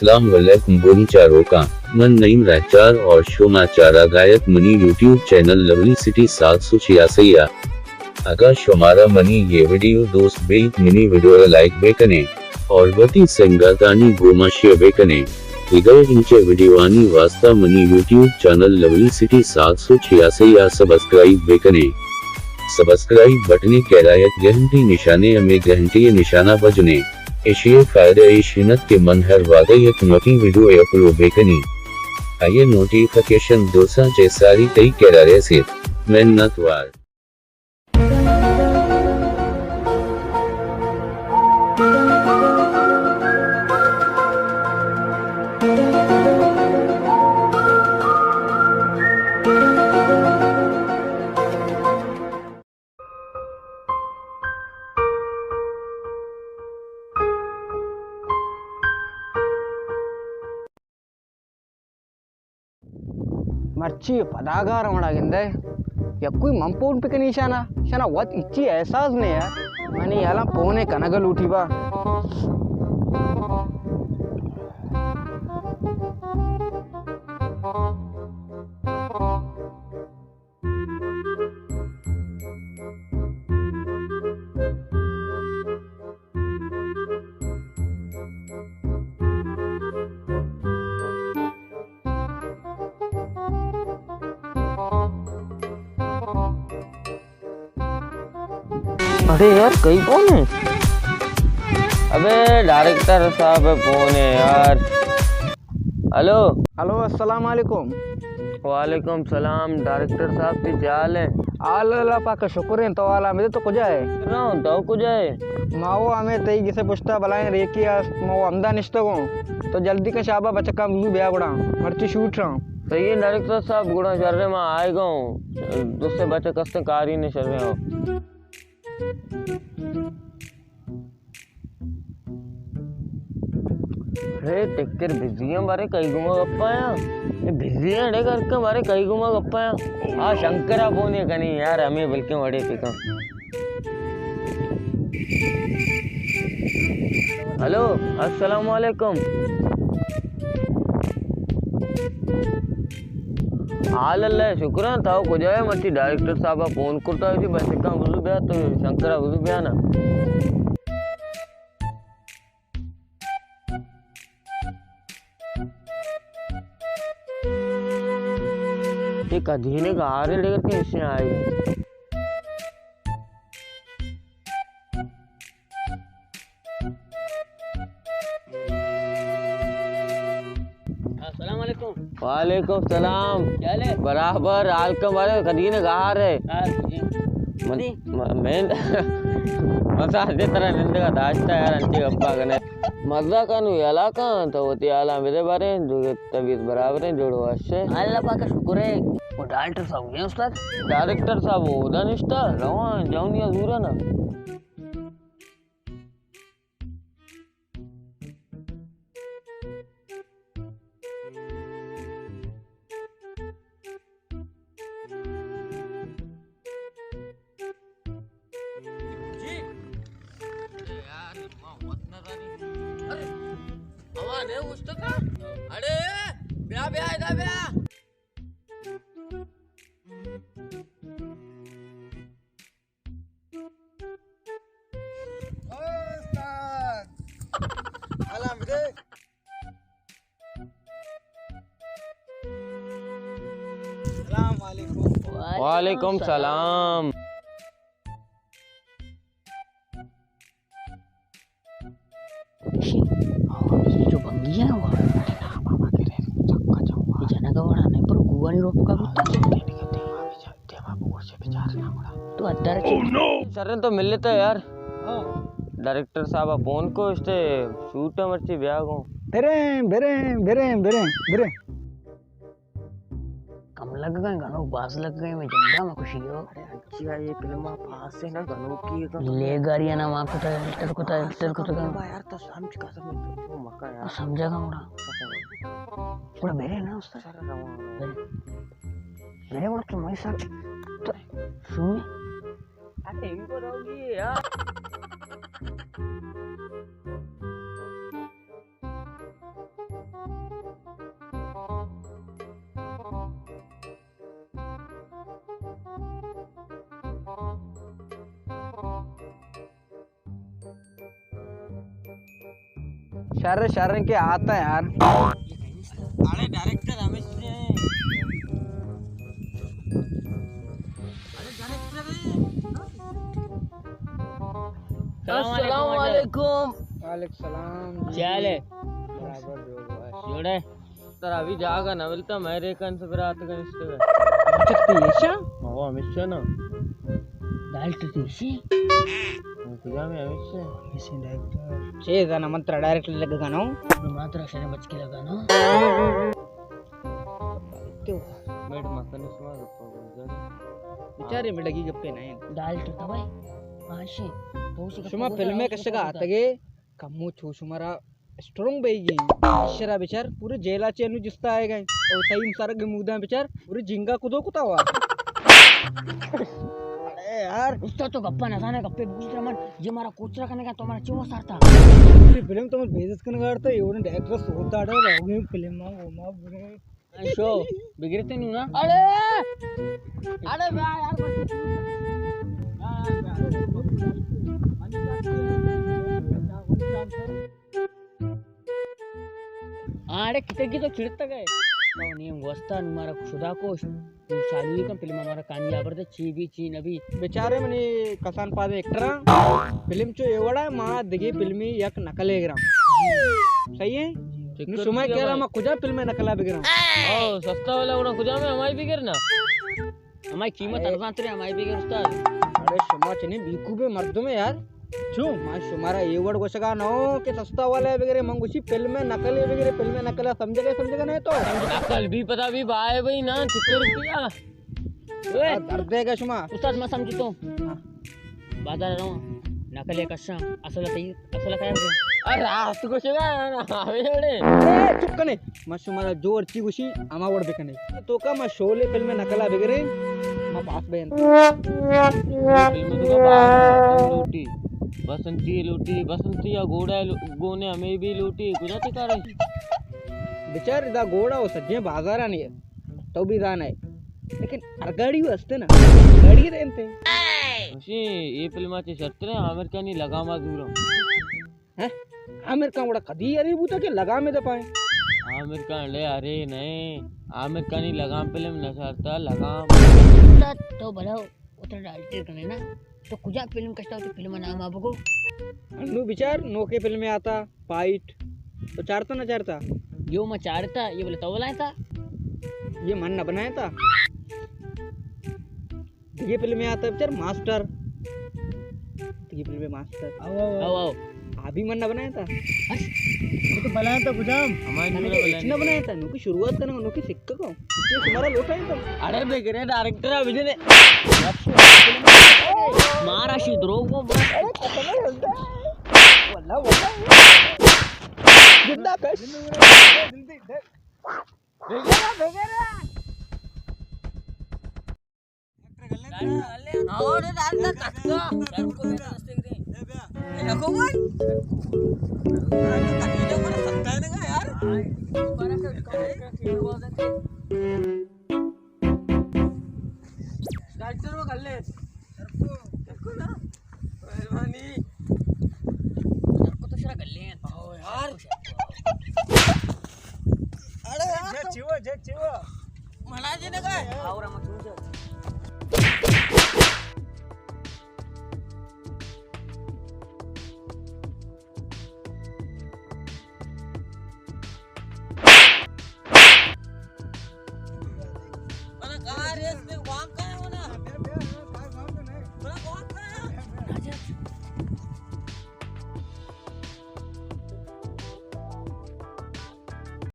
السلام علیکم گوں چاروکاں، من نعیم رہچار اور شما چارگ ءَ ات منی یوٹیوب چینل لولی سٹی سات سو چھیاسی ءَ۔ اگاں شمارا منی یہ ویڈیو دوست بیت، منی ویڈیو ءَ لائک بکنے اور وتی سنگتانی گوما شیئر بکنے۔ دگہ انچیں ویڈیوانی واسطہ منی یوٹیوب چینل لولی سٹی سات سو چھیاسی ءَ سبسکرائب بکنے۔ سبسکرائب بٹنے کرا یک گھنٹی نشانے، ہمے گھنٹی نشانہ بجنے۔ ایشی ءِ فائدہ ایش انت کہ من ہر وہدے یک نوکیں ویڈیو اپلوڈ بکنی، آئی ءِ نوٹیفکیشن درساں چہ ساری تئی کرا رسیت۔ منت وار۔ مرچی پداگار وڑا گندے، یکوئی من پون پکنی شانا، شانا وت اچی احساس نے یار۔ منی یالا پونے کنگ لوٹی با۔ اڑے یار، کئی فون ہے؟ ابے، ڈائریکٹر صاحب فون ہے یار۔ ہلو۔ ہلو، السلام علیکم۔ وعلیکم سلام، ڈائریکٹر صاحب، تئی چے حال ہے؟ حال اللہ پاک شکر ہیں، تو حال ہمیں تو کجا ہے؟ رہا ہوں، تو کجا ہے؟ ما وہ ہمیں تئی گسے پشتا بلائیں ریکی است، ما وہ ہمدا نشتگوں۔ تو جلدی کن شابا بچکاں بزو بیا گڑا، مرچی شوٹ رہا۔ صحیح ہے ڈائریکٹر صاحب، گڑا شر ہے، ما آئے گا ہوں۔ دوسرے بچک ہستیں کاری نے شر رہا ہوں۔ ارے ٹکر بزی ہیں، بارے کئی گوما گپا ہیں۔ اے بزی ہیں، اڑے کر کے بارے کئی گوما گپا ہیں۔ آ شنکرا فون کنی یار، ہمیں بلکہ وڑے پکا۔ ہلو، السلام علیکم۔ حال اللہ شکر ہیں، تاو کجا ہے؟ مرچی ڈائریکٹر صاحب فون کرتا ہے، بچکاں بزو بیا تو شنکرا بزو بیا نا۔ اے کدینے گارے ڈگر کے اسے آئے۔ السلام علیکم۔ وعلیکم السلام۔ کیا حال ہے؟ برابر، حال کا بارے کدینے گار ہے۔ ہاں جی۔ من، جی۔ م-، میں، من ساعت دے طرح نندگا داشتا یار، انچے گپا کنے۔ مزہ کنو یلا کن، تو وتی حالاں بدے بارے، جو طبیعت برابر ہے، جوڑو اچھے۔ اللہ پاک کا شکر ہے۔ وہ ڈائریکٹر صاحب ہیں استاد؟ ڈائریکٹر صاحب وہ ادا نشتا، رواں جاؤں یا زورا نا۔ جی۔ ارے یار، ما وت نہ زانی۔ ارے، ہوا نے اوشتگا۔ ارے، بیا، بیا، ادا بیا۔ استاد۔ سلام دے۔ السلام علیکم۔ وعلیکم سلام۔ شی، آ، ہمے جو بنگی ہے نا، وہ۔ اڑے نا، بابا، کرے، چکا چوا۔ یہ جنگا وڑا نہیں، پر گوانی روپ کا بوتا۔ دیما بگوش بچار نا گڑا۔ تو ادھر چی؟ شرن تو ملتا یار۔ ہاں۔ ڈائریکٹر صاحب فون کو استے شوٹ مرچی بیا گو۔ بریں، بریں، بریں، بریں، بریں۔ کم لگ گئے، گنوک باز لگ گئے، میں جنگا میں خوشی ہو۔ ارے انچی آ یہ فلم آ پاس ہے نا، گنوکی ہے۔ لے گاری نا، وہاں کتا، ایڈیٹر کتا، ایڈیٹر کتا۔ یار تو سمجھ کا سمجھ تو مکا یار۔ سمجھا گا گڑا۔ گڑا میرے نا استاد۔ سر رواں۔ میرے، میرے گڑا تو میں سر تو سن۔ ارے ان کو روگی یار۔ شر، شر کہ آتا یار۔ اڑے ڈائریکٹر ہمیش ایں۔ اڑے ڈائریکٹر ایں۔ السلام علیکم۔ وعلیکم السلام۔ کیا حال ہے؟ برابر جو ہے۔ جوڑے۔ ترا ابھی جاگہ نہ ملتا، میں ریکن سے برات کا نشتے۔ چکتی ایشا؟ ہوا ہمیشہ نا۔ ڈائریکٹر تے ایشی؟ کجا میں ہمیشہ؟ ایشی ڈائریکٹر۔ چیز ہے نا، من ترا ڈائریکٹر لگا نا۔ میں ترا شرم بچ کے لگا نا۔ بیٹھ مکن اس میں گپا گزار۔ بیچارے میں لگی گپے نہیں۔ ڈائریکٹر تو بھائی۔ آشی۔ تو اسی شما فلم میں کشگا آتگے، کمو چو شمارا اسٹرانگ بیگی۔ اشرا بچار پورے جیلا چے انو جستا آئے گئے۔ او تئی سر گمودا بچار پورے جنگا کدو کتا ہوا۔ اے یار۔ استاد تو گپا نہ زانے، گپے بوجھ رہا من۔ یہ مارا کوچرا کرنے کا تو مارا چو سارتا۔ فلم تو من بے عزت کرنے گارتا، یہ انہیں ڈائریکٹر سوتا ڈا، فلم ما، وہ ما بنے۔ شو بگرتے نو نا۔ اڑے! اڑے بیا یار، بس۔ اڑے کتگی تو چڑتا گئے۔ تو نیم گوستا نو مارا خدا کوش۔ تو چالو ہی کن فلم ہمارا کامیاب رہتے، چی بھی چی نبی۔ بیچارے منی کسان پاد ایکٹر۔ فلم چو اے وڑا ما دگے فلمی یک نقلے گرام۔ صحیح ہے؟ نو شما کہہ رہا ما کجا فلم نقلا بگرام؟ او، سستا والا گڑا کجا میں ہمائی بگر نا؟ ہمائی قیمت ارزان ترے، ہمائی بگر استاد۔ اڑے شما چنی بیکوبے مردم ہے یار۔ چو؟ ما شمارا اے وڑ گوشگا نو کہ سستا والا بگرے، من گوشی فلم نقل بگرے، فلم نقل سمجھگے، سمجھگا نہیں تو۔ نقل بھی پتا بھی بائے بھائی نا، چکر کیا؟ اوئے۔ آ، درد ہے گا شما؟ استاد، ما سمجھتو۔ ہاں۔ بازار رواں، نقل کشاں، اصل تئی، اصل کیا ہے؟ ارے راست گوشے گا نا، ہمیں اڑے۔ اے، چپ کنے۔ ما شمارا جو ارچی گوشی، ہما وڑ بکنے۔ تو کا ما شولے فلم نقلا بگرے، ما پاس بین۔ فلم تو کا باہر لوٹی، بسنتی لوٹی، بسنتی یا گھوڑا لو-، گونے ہمیں بھی لوٹی، کجا تے کارے؟ بچار دا گھوڑا و سجے بازارانی ہے۔ تو بھی زانئے۔ لیکن ہر گاڑی وہ ہستے نا۔ گاڑی دینتے۔ اسی، یہ فلم آتے شرط رہے، عامر خانی لگام آ دورا۔ ہیں؟ عامر خان وڑا کدی ارے بوتا کہ لگام دے پائیں؟ عامر خان لے ارے نہیں۔ عامر خانی لگام فلم نہ شرطا، لگام۔ تو بھلا اتنا ڈالتے کرنے نا۔ تو کجا فلم کشتا ہو، تو فلم نام آ بگو۔ انو بچار، نوکے فلم آتا۔ فائٹ۔ تو چارتا نہ چارتا؟ یو ما چارتا، یہ بولے تو بلائیں تا؟ یہ من نہ بنائیں تا۔ دیگه فلم آتا بچار ماسٹر۔ دیگه فلم ماسٹر۔ آو، آو، آو۔ آو، آو۔ آ بھی من نہ بنائیں تا۔ ہش۔ تو بلائیں تا کجام؟ ہماری نہ، نہ، نہ بنائیں تا۔ نوکی شروعات کرنا، نوکی سکہ کو۔ کہ تمہارا لوٹا ہے تو۔ اڑے بگرے ڈائریکٹر ابھی نے۔ مارا شی دروگ کو۔ واللہ، واللہ۔ زندہ کش۔ بگرے، بگرے۔ اور ڈاکٹر تک۔ ڈاکٹر وہ کر لے۔ مہربانی۔ تو شرا کر لے۔ او یار۔ اڑے یار، جے چیوا، جے چیوا۔ منا جی نے کہا۔ اور ہم تو